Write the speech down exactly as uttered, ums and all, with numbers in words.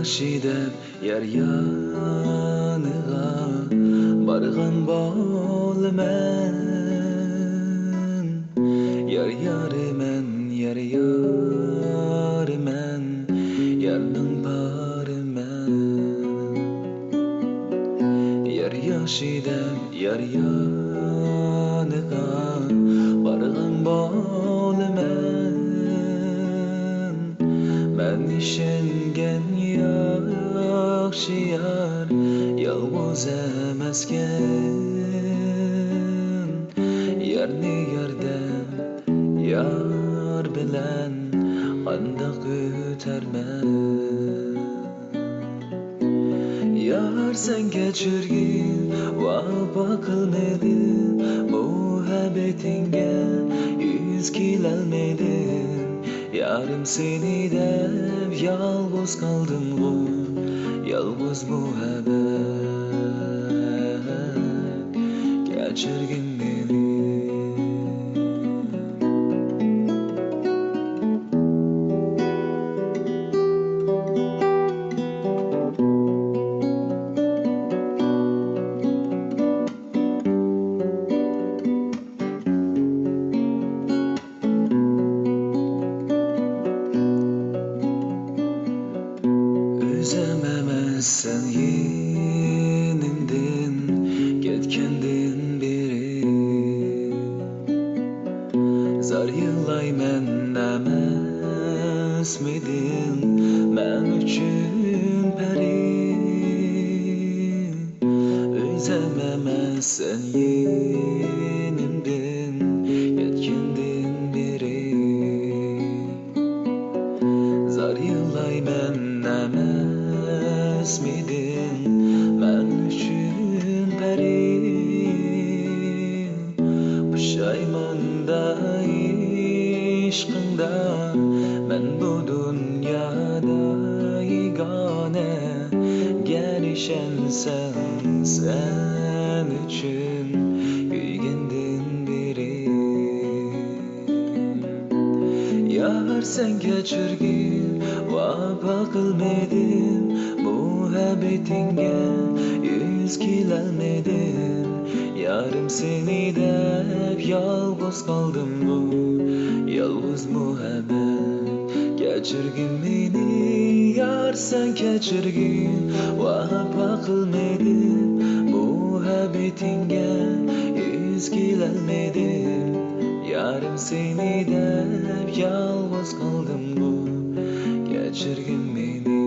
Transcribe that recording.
ياخشى دەپ يار يانىغا بارغان بولىمەن. يار يارىمەن، يار يارىمەن، يارنىڭ بارىمەن. يار ياخشى دەپ يار يانىغا بارغان بولىمەن. مەن ئىشەنگەن ياخشى يار يالغۇز ئەمەسكەن. يارنى يار دەپ، يار بىلەن قانداق ئۆتەرمەن؟ يار سەن كەچۈرگىن، ۋاپا قىلمىدىم، مۇھەببىتىڭگە يۈز كېلەلمىدىم. يارىم سېنى دەپ يالغۇز قالدىمغۇ، يالغۇز مۇھەببەت، كەچۈرگىن مېنى. ئۆزۈم ئەمەس سەن يېنىمدىن كەتكەندىن بېرى، زار يىغلايمەن ئەمەسمىدىم مەن ئۈچۈن پەرى؟ ئۆزۈم ئەمەس سەن يېنىمدىن كەتكەندىن بېرى، زار يىغلايمەن ئەمەسمىدىم مەن ئۈچۈن پەرى؟ پۇشايماندا ئىشقىڭدا مەن بۇ دۇنيادا يېگانە. گەر ئىشەنسەڭ سەن ئۈچۈن كۆيگەندىن بېرى. يار سەن كەچۈرگىن، ۋاپا قىلمىدىم، مۇھەببىتىڭگە يۈز كېلەلمىدىم. يارىم سېنى دەپ يالغۇز قالدىمغۇ، يالغۇز مۇھەببەت، كەچۈرگىن مېنى. يار سەن كەچۈرگىن، ۋاپا قىلمىدىم، مۇھەببىتىڭگە يۈز كېلەلمىدىم. يارىم سېنى دەپ يالغۇز قالدىمغۇ، كەچۈرگىن مېنى.